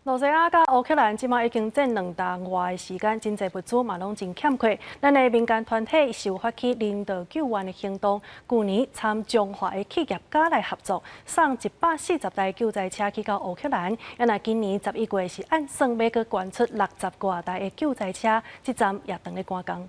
羅西亞佮烏克蘭這馬已經戰2冬外的時間，真濟物資嘛攏真欠缺。咱的民間團體受發起人道救援的行動，舊年參彰化的企業家來合作，送140台救災車去到烏克蘭。啊若今年11月是按算欲閣捐出60外台的救災車，這站也當咧趕工。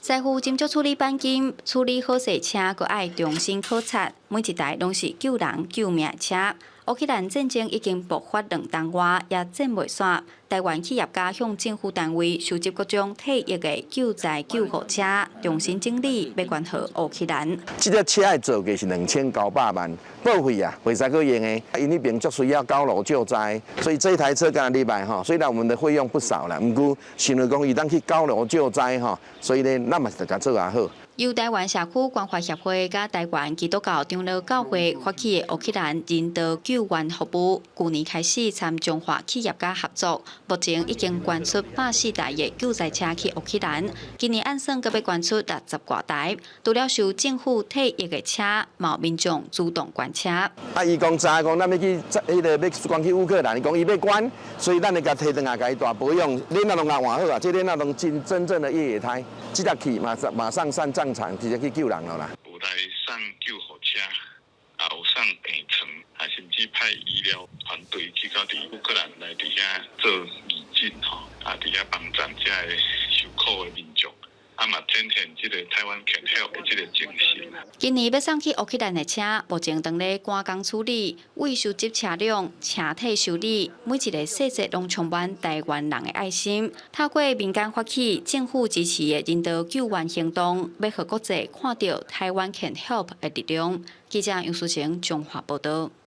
師傅斟酌處理鈑金，處理好勢車，閣愛重新考察，每一台攏是救人救命的車。烏克蘭戰爭已經爆發2冬外，也戰袂煞。台灣企業家向政府單位收集各種退役的救災救護車，重新整理，欲捐予烏克蘭。這個車的造價是2900萬，報廢啊，袂使閣用的。𪜶彼邊足需要高樓救災，所以這台車敢若禮拜吼，雖然我們的費用不少啦，毋過想著講伊當去高樓救災吼，所以呢，咱嘛是著共做也好。由台灣社區關懷協會佮台灣基督教長老教會發起的烏克蘭人道救援服務，舊年開始參彰化企業家合作，目前已經捐出104台的救災車去烏克蘭。今年按算閣欲捐出60外台，除了收政府退役的車，嘛有民眾主動捐車。啊，伊講知講咱欲去，彼个欲捐去烏克蘭，伊講伊欲捐，所以咱會共提轉來共伊大保養，輪仔攏共換好啊，這輪仔攏真真正的越野胎，這隻去馬上馬上上戰場，直接去救人了啦。有來送救護車，也有送病床，啊，甚至派醫療團隊去到佇烏克蘭來佇遐做義診吼，啊，佇遐幫助遮个受苦的民眾。啊嘛展現這個 Taiwan can help 的這個精神。今年欲送去烏克蘭的車，目前當咧趕工處理，為收集車輛、車體修理，每一个細節攏充滿台灣人的愛心。透過民間發起、政府支持的人道救援行動，欲予國際看著 Taiwan can help 的力量。記者楊淑晴彰化報道。